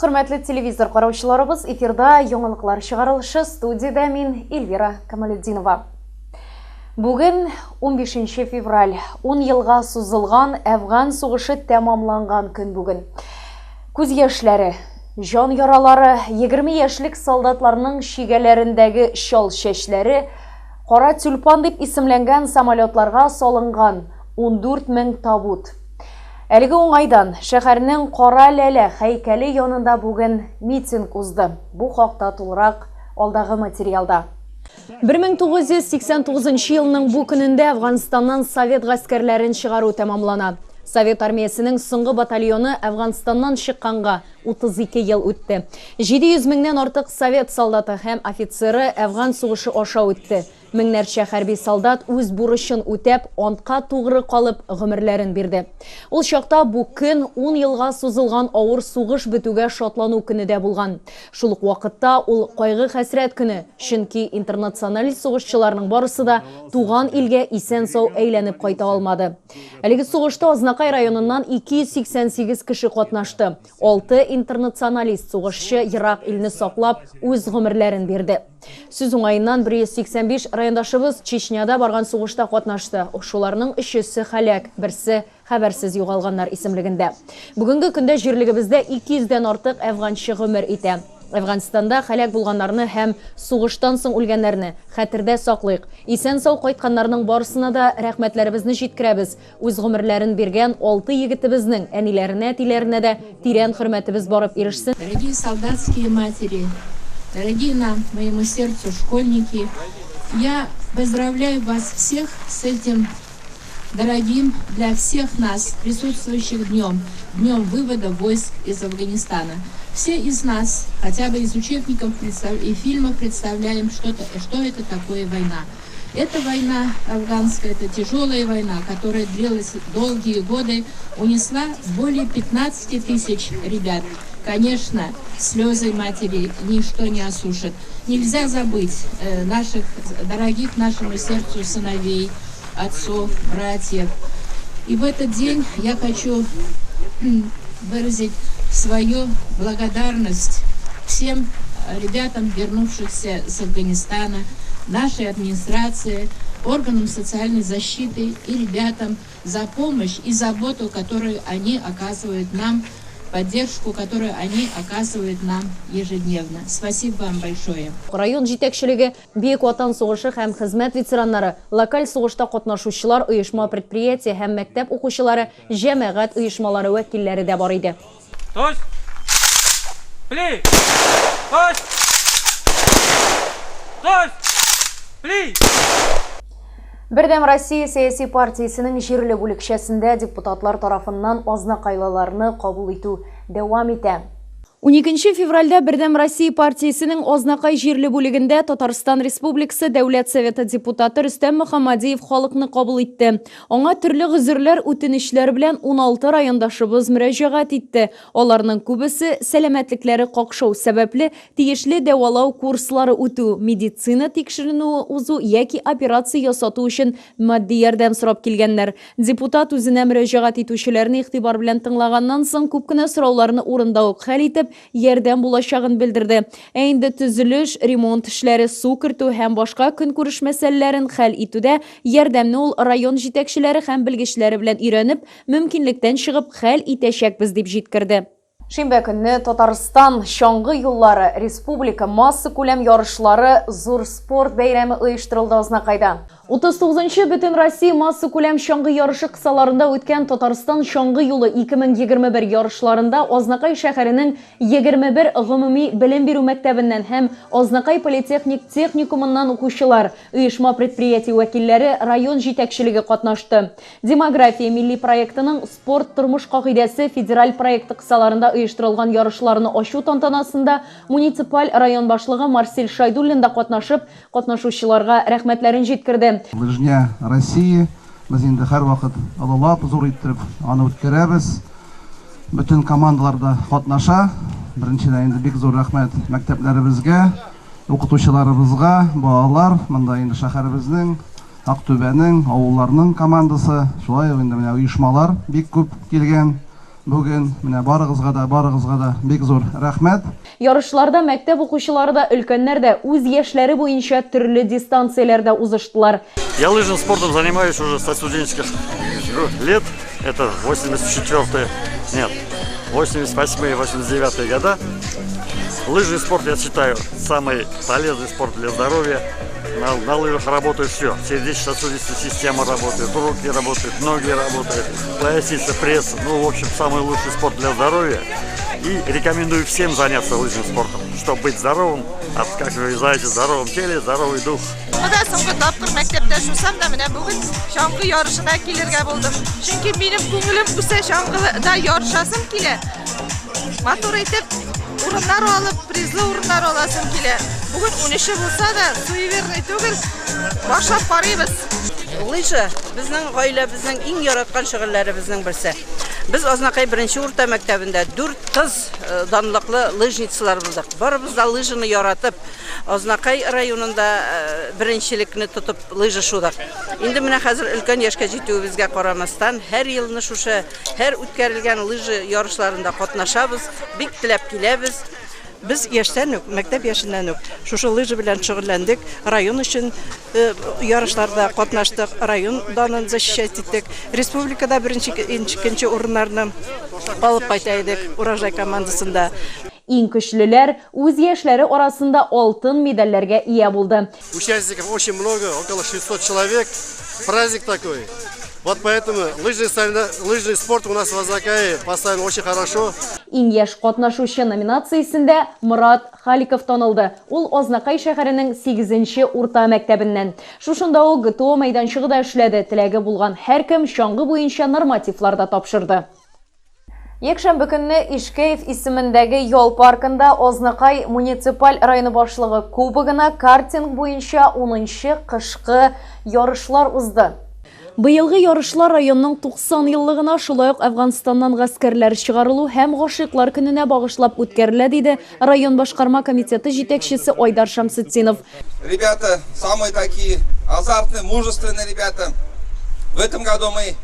хөрмәтле телевизор караучыларыбыз! Эфирда яңалыклар чыгарылышы, студиядә мин, Эльвира Камалетдинова. Бүген 15 февраль, 10 елга сузылган Әфган сугышы тәмамланган көн бүген. Күз яшьләре, җан яралары, 20 яшьлек солдатларның чигәләрендәге чал чәчләре, Кара тюльпан дип исемләнгән самолетларга салынган 14 мең табут. Әлеге уңайдан шәһәрнең Кара ләлә һәйкәле янында бүген митинг узды. Бу хакта тулырак алдагы материалда. 1989 елның бу көнендә Әфганстаннан совет гаскәрләрен чыгару тәмамлана. Совет армиясенең соңгы батальоны Әфганстаннан чыкканга 32 ел үтте. 700 меңнән артык совет солдаты һәм офицеры Әфган сугышы аша үтте. Меңнәрчә хәрби солдат үз бурычын үтәп, антка тугры калып, гомерләрен бирде. Ул чакта бу көн ун елга сузылган авыр сугыш бетүгә шатлану көне дә булган. Шул ук вакытта ул кайгы-хәсрәт көне, чөнки интернационалист сугышчыларның барысы да туган илгә исән-сау әйләнеп кайта алмады. Әлеге сугышта Азнакай районыннан 288 кеше катнашты. Алты интернационалист сугышчы ерак илне саклап, үз гомерләрен бирде. Сүз уңаеннан, 185 райондашыбыз Чечняда барган сугышта катнашты. Шуларның өчесе һәлак, берсе хәбәрсез югалганнар исемлегендә. Бүгенге көндә җирлегебездә 200 дән артык әфганчы гомер итә. Әфганстанда һәлак булганнарны һәм сугыштан соң үлгәннәрне хәтердә саклыйк. Исән-сау кайтканнарның барысына да рәхмәтләребезне җиткерәбез. Үз гомерләрен биргән алты егетебезнең әниләренә-әтиләренә дә тирән хөрмәтебез барып ирешсен. Дорогие солдатские матери, дорогие нам, моему сердцу, школьники, я поздравляю вас всех с этим дорогим для всех нас присутствующих днем, днем вывода войск из Афганистана. Все из нас, хотя бы из учебников и фильмов представляем, что это такое война. Эта война афганская, это тяжелая война, которая длилась долгие годы, унесла более 15 тысяч ребят. Конечно, слезы матери ничто не осушит. Нельзя забыть наших дорогих нашему сердцу сыновей, отцов, братьев. И в этот день я хочу выразить свою благодарность всем ребятам, вернувшихся с Афганистана, нашей администрации, органам социальной защиты и ребятам за помощь и заботу, которую они оказывают нам, поддержку, которую они оказывают нам ежедневно. Спасибо вам большое. Район җитәкчелеге, Бөек Ватан сугышы һәм хезмәт ветераннары, локаль сугышта катнашучылар, оешма-предприятие һәм мәктәп укучылары, җәмәгать оешмалары вәкилләре дә бар иде. Тос! Пли! Тос! Тос! Пли! Бердәм Россия сәяси партиясенең җирле бүлекчәсендә депутатлар тарафыннан азнакайлыларны кабул итү дәвам итә. Уникенче февральдә Бердәм Россия партиясенең Азнакай җирле бүлегендә Татарстан Республикасы Дәүләт Советы депутаты Рөстәм Мөхәммәдиев халыкны кабул итте. Аңа төрле гозерләр, үтенечләр белән уналты райондашыбыз мөрәҗәгать итте. Аларның күбесе, сәламәтлекләре какшау сәбәпле, тиешле дәвалау курслары үтү, медицина тикшеренүе узу яки операция ясату өчен матди ярдәм сорап килгәннәр. Депутат үзенә мөрәҗәгать итүчеләрне игътибар белән тыңлаганнан соң, күп кенә сорауларны урында ук хәл итеп, ярдәм булачагын белдерде. Ә инде төзелеш, ремонт эшләре, су кертү һәм башка көнкүреш мәсьәләләрен хәл итүдә ярдәмне ул район җитәкчеләре һәм белгечләре белән өйрәнеп, мөмкинлектән чыгып хәл итәчәкбез, дип җиткерде. Шимбә көнне Татарстан чаңгы юллары республика массакүләм ярышлары зур спорт бәйрәме оештырылды Азнакайда. 39 нчы Бөтенроссия массакүләм чаңгы ярышы кысаларында үткән Татарстан чаңгы юлы 2021 ярышларында Азнакай шәһәренең 21 гомуми белем бирү мәктәбеннән һәм Азнакай политехник техникумыннан укучылар, оешма-предприятие вәкилләре, район җитәкчелеге катнашты. Демография милли проектының Спорт, тормыш кагыйдәсе федераль проекты кысаларында оештырылган ярышларны ачу тантанасында муниципаль район башлыгы Марсель Шайдуллин да катнашып, катнашучыларга рәхмәтләрен җиткерде. Лыжня России без инде һәрвакыт олылап, зур иттереп аны үткәрәбез. Бөтен командалар да катнаша. Беренчедән инде бик зур рәхмәт мәктәпләребезгә, укытучыларыбызга, балалар, монда инде шәһәребезнең, Актүбәнең, авылларның командасы, шулай ук инде менә оешмалар бик күп килгән. Бүген менә барыгызга да, барыгызга да бик зур рәхмәт. Ярышларда мәктәп укучылары да, өлкәннәр дә үз яшьләре буенча төрле дистанцияләрдә узыштылар. Я лыжным спортом занимаюсь уже со студенческих лет. Это 84 нет, 88-89 года. Лыжный спорт, я считаю, самый полезный спорт для здоровья. На лыжах работает все. Сердечно-сосудистая система работает, руки работают, ноги работают, поясница, пресс. Ну, в общем, самый лучший спорт для здоровья. И рекомендую всем заняться лыжным спортом, чтобы быть здоровым. А как вы знаете, в здоровом теле здоровый дух. Монда соңгы тапкыр мәктәптә шусам да, менә бүген чаңгы ярышына килергә булдым. Чөнки минем күңелем үсә, чаңгыда ярышасым килә. Матур итеп урыннар алып, призлы урыннар аласым килә. Бүген 13 булса да, суеверный түгел, башлап карыйбыз. Лыжа безнең гаиләбезнең иң яраткан шөгыльләребезнең берсе. Без Азнакай беренче урта мәктәбендә дүрт кыз данлыклы лыжницалар булдык. Барыбыз да лыжаны яратып, Азнакай районында беренчелекне тотып лыжа шудык. Инде менә хәзер өлкән яшькә җитүебезгә карамастан, һәр елны шушы һәр үткәрелгән лыжа ярышларында катнашабыз, бик теләп киләбез. Без яшьтән үк, мәктәп яшеннән үк шушы лыжа белән шөгыльләндек, район өчен ярышларда катнаштык, район данын защищать иттек. Республикада беренче, икенче урыннарны алып кайта идек Урожай командасында. Иң көчлеләр үз яшьләре арасында алтын медальләргә ия булды. Участников очень много, около 600 человек. Праздник такой. Вот поэтому лыжный спорт у нас в Азнакае поставлен очень хорошо. Иң яшь катнашучы номинациясендә Мурат Халиков танылды. Ул Азнакай шәһәренең 8 урта мәктәбеннән. Шушында ук ГТО мәйданчыгы да эшләде. Теләге булган һәркем чаңгы буенча нормативлар да тапшырды. Якшәмбе көнне Ишкәев исемендәге ял паркында Азнакай муниципаль районы башлыгы кубогына картинг буенча 10нчы кышкы ярышлар узды. Быелгы ярышлар районның 90 еллыгына, шулай ук Әфганстаннан гаскәрләр чыгарылу һәм гашыйклар көненә багышлап үткәрелә, диде район башкарма комитеты җитәкчесе Айдар Шамсетдинов. Ребята самые такие азартные, мужественные ребята. В этом году мы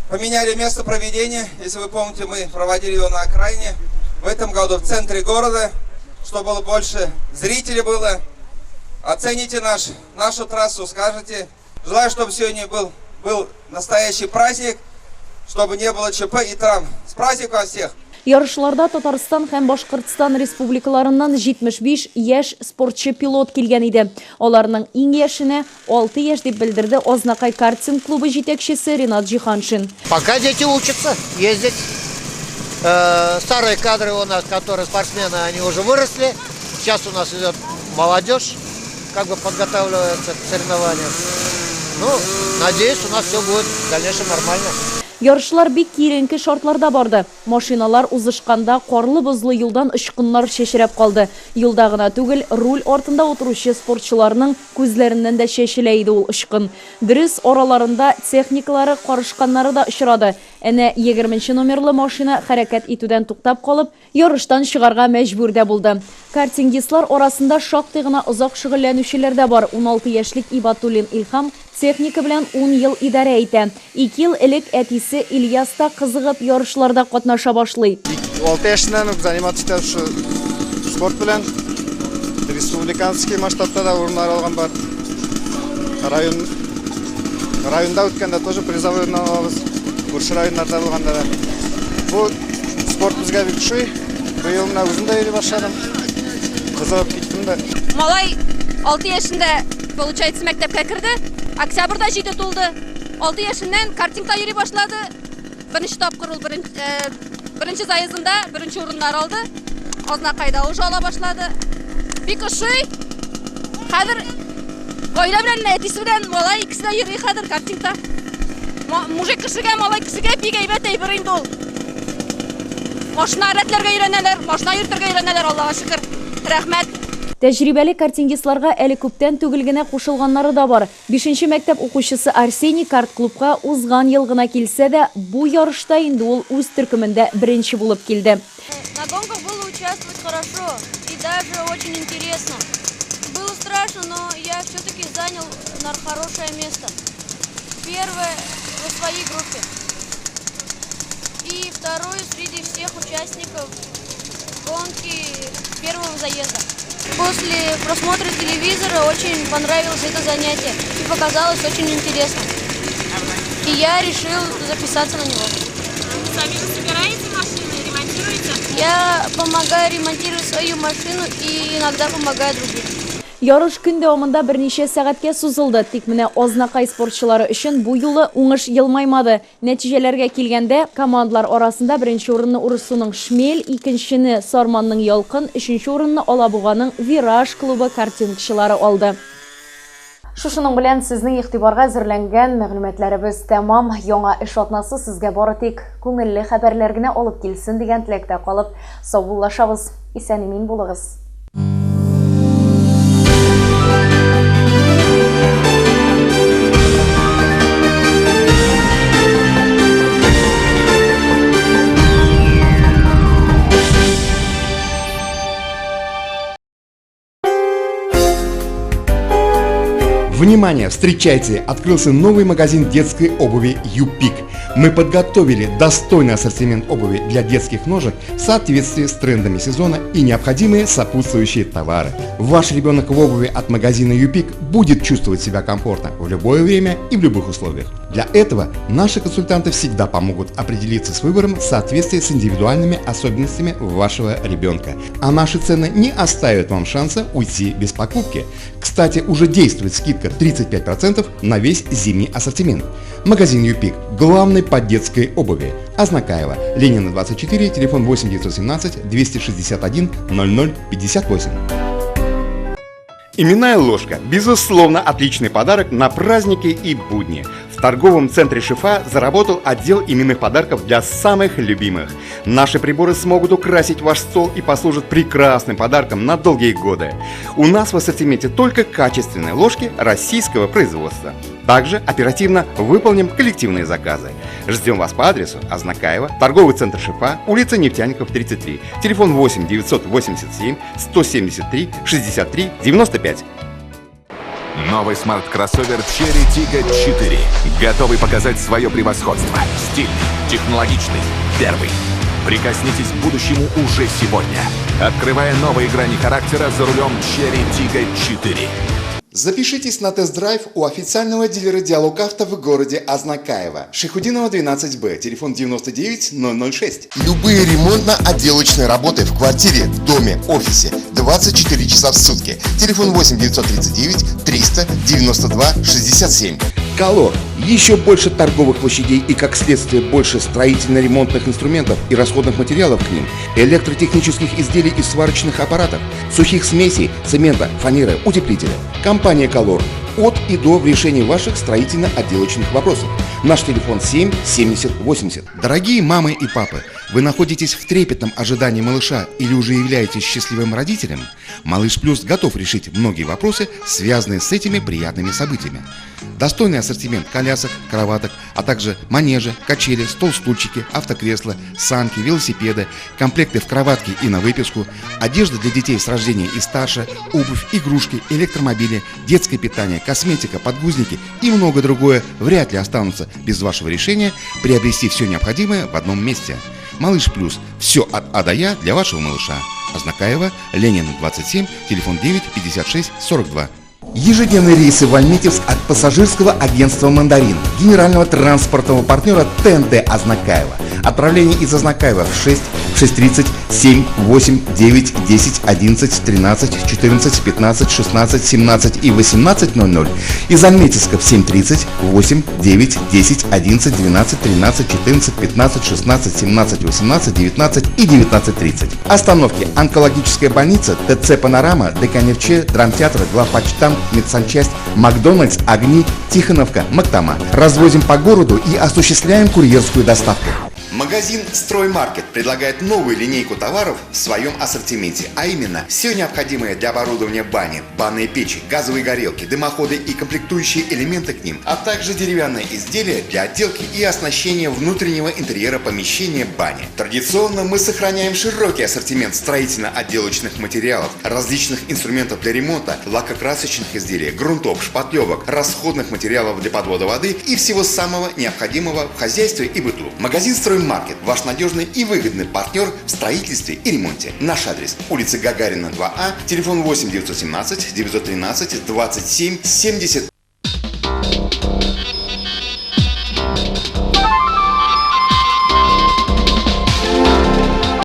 поменяли место проведения. Если вы помните, мы проводили его на окраине. В этом году в центре города, чтобы было больше зрителей было. Оцените нашу трассу, скажете. Желаю, чтобы сегодня был настоящий праздник, чтобы не было ЧП и травм. С праздником вас всех! Ярышларда Татарстан һәм Башкортстан республикаларыннан 75 яшь спортчы пилот килгән иде. Аларның иң яшенә 6 яшь, дип белдерде Азнакай картинг клубы җитәкчесе Ренат Җиһаншин. Пока дети учатся ездить. Старые кадры у нас, которые спортсмены, они уже выросли. Сейчас у нас идет молодежь, как бы подготавливается к соревнованиям. Ну, надеюсь, у нас все будет в дальнейшем нормально. Ярышлар бик киеренке шартларда барды. Машиналар узышканда карлы-бозлы юлдан очкыннар чәчрәп калды. Юлда гына түгел, руль артында утыручы спортчыларның күзләреннән дә чәчелә иде ул очкын. Дөрес, араларында техникалары карышканнары да очрады. Әнә 20 номерлы машина хәрәкәт итүдән туктап калып, ярыштан чыгарга мәҗбүр дә булды. Картингистлар арасында шактый гына озак шөгыльләнүчеләр дә бар. 16 яшьлек Ибатуллин Илһам техника белән 10 ел идарә итә. 2 ел элек әтисе Ильяс та кызыгып ярышларда катнаша башлый. 6 яшеннән үк заниматься итә шушы спорт белән. Республиканский масштабта да урыннар алган бар. Районда үткәндә тоже призовой урын алабыз. Күрше районнарда булганда да. Бу спорт безгә бик ошый. Быел менә үзем дә йөри башладым. Кызыгып киттем дә. Малай 6 яшендә, получается, мәктәпкә керде. Октябрьдә 7 тулды. 6 яшеннән картингта йөри башлады. Беренче тапкыр ул беренче заездында беренче урыннар алды. Азнакайда уже ала башлады. Бик ошый. Хәзер гаилә белән, әтисе белән малай икесе дә йөри хәзер картингта. Мужик кешегә, малай кешегә бик әйбәт әйбер инде ул. Машина рәтләргә өйрәнәләр, машина йөртергә өйрәнәләр, Аллага шөкер. Рәхмәт. Тәҗрибәле картингистларга әле күптән түгел генә кушылганнары да бар. 5 мәктәп укучысы Арсений карт-клубка узган ел гына килсә дә, бу ярышта инде ул үз төркемендә беренче булып килде. На гонках было участвовать хорошо и даже очень интересно. Было страшно, но я все-таки занял хорошее место. Первое в своей группе. И вторую среди всех участников гонки первого заезда. После просмотра телевизора очень понравилось это занятие и показалось очень интересным. И я решил записаться на него. Сами вы собираете машины, ремонтируете? Я помогаю ремонтировать свою машину и иногда помогаю другим. Ярыш көн дәвамында берничә сәгатькә сузылды. Тик менә Азнакай спортчылары өчен бу юлы уңыш елмаймады. Нәтиҗәләргә килгәндә, командалар арасында беренче урынны Урыссуның Шмель, икенчене Сарманның Ялкын, өченче урынны Алабуганың Вираж клубы картингчылары алды. Шушының белән сезнең игътибарга әзерләнгән мәгълүматларыбыз тәмам. Яңа эш атнасы сезгә бары тик күңелле хәбәрләр генә алып килсен дигән теләктә калып, саубуллашабыз. Исән-имин булыгыз. Внимание! Встречайте! Открылся новый магазин детской обуви «Юпик». Мы подготовили достойный ассортимент обуви для детских ножек в соответствии с трендами сезона и необходимые сопутствующие товары. Ваш ребенок в обуви от магазина «Юпик» будет чувствовать себя комфортно в любое время и в любых условиях. Для этого наши консультанты всегда помогут определиться с выбором в соответствии с индивидуальными особенностями вашего ребенка. А наши цены не оставят вам шанса уйти без покупки. Кстати, уже действует скидка 35% на весь зимний ассортимент. Магазин Юпик – главный по детской обуви. Азнакаево, Ленина 24, телефон 8 917 261 00 58. Именная ложка – безусловно, отличный подарок на праздники и будни. В торговом центре «Шифа» заработал отдел именных подарков для самых любимых. Наши приборы смогут украсить ваш стол и послужат прекрасным подарком на долгие годы. У нас в ассортименте только качественные ложки российского производства. Также оперативно выполним коллективные заказы. Ждем вас по адресу Азнакаево, торговый центр «Шифа», улица Нефтяников, 33, телефон 8 987 173 63 95. Новый смарт-кроссовер Chery Tiggo 4. Готовый показать свое превосходство. Стильный, технологичный, первый. Прикоснитесь к будущему уже сегодня. Открывая новые грани характера за рулем Chery Tiggo 4. Запишитесь на тест-драйв у официального дилера «Диалог Авто» в городе Азнакаево. Шайхутдинова 12Б, телефон 99 006. Любые ремонтно-отделочные работы в квартире, доме, офисе 24 часа в сутки. Телефон 8 939 392 67. Колор. Еще больше торговых площадей и, как следствие, больше строительно-ремонтных инструментов и расходных материалов к ним, электротехнических изделий и сварочных аппаратов, сухих смесей, цемента, фанеры, утеплителя. Компания «Колор» от и до в решении ваших строительно-отделочных вопросов. Наш телефон 7 70 80. Дорогие мамы и папы, вы находитесь в трепетном ожидании малыша или уже являетесь счастливым родителем? Малыш Плюс готов решить многие вопросы, связанные с этими приятными событиями. Достойный ассортимент колясок, кроваток, а также манежи, качели, стол-стульчики, автокресла, санки, велосипеды, комплекты в кроватке и на выписку, одежда для детей с рождения и старше, обувь, игрушки, электромобили, детское питание, косметика, подгузники и многое другое вряд ли останутся без вашего решения приобрести все необходимое в одном месте. Малыш Плюс. Все от А до Я для вашего малыша. Азнакаево, Ленина 27, телефон 9 56 42. Ежедневные рейсы в Альметьевск от пассажирского агентства «Мандарин», генерального транспортного партнера ТНТ Азнакаево. Отправление из Азнакаева в 6, 6:30, 7, 8, 9, 10, 11, 13, 14, 15, 16, 17 и 18:00. Из Альметьевска в 7:30, 8, 9, 10, 11, 12, 13, 14, 15, 16, 17, 18, 19 и 19:30. Остановки: Онкологическая больница, ТЦ «Панорама», ДК «Нефче», Драмтеатр, Главпочтамт, Медсанчасть, Макдональдс, Огни, Тихоновка, Мактама. Развозим по городу и осуществляем курьерскую доставку. Магазин «Строймаркет» предлагает новую линейку товаров в своем ассортименте, а именно все необходимое для оборудования бани, банные печи, газовые горелки, дымоходы и комплектующие элементы к ним, а также деревянные изделия для отделки и оснащения внутреннего интерьера помещения бани. Традиционно мы сохраняем широкий ассортимент строительно-отделочных материалов, различных инструментов для ремонта, лакокрасочных изделий, грунтов, шпатлевок, расходных материалов для подвода воды и всего самого необходимого в хозяйстве и быту. Магазин «Строймаркет» «Строймаркет» – ваш надежный и выгодный партнер в строительстве и ремонте. Наш адрес – улица Гагарина, 2А, телефон 8 917 913 27 70.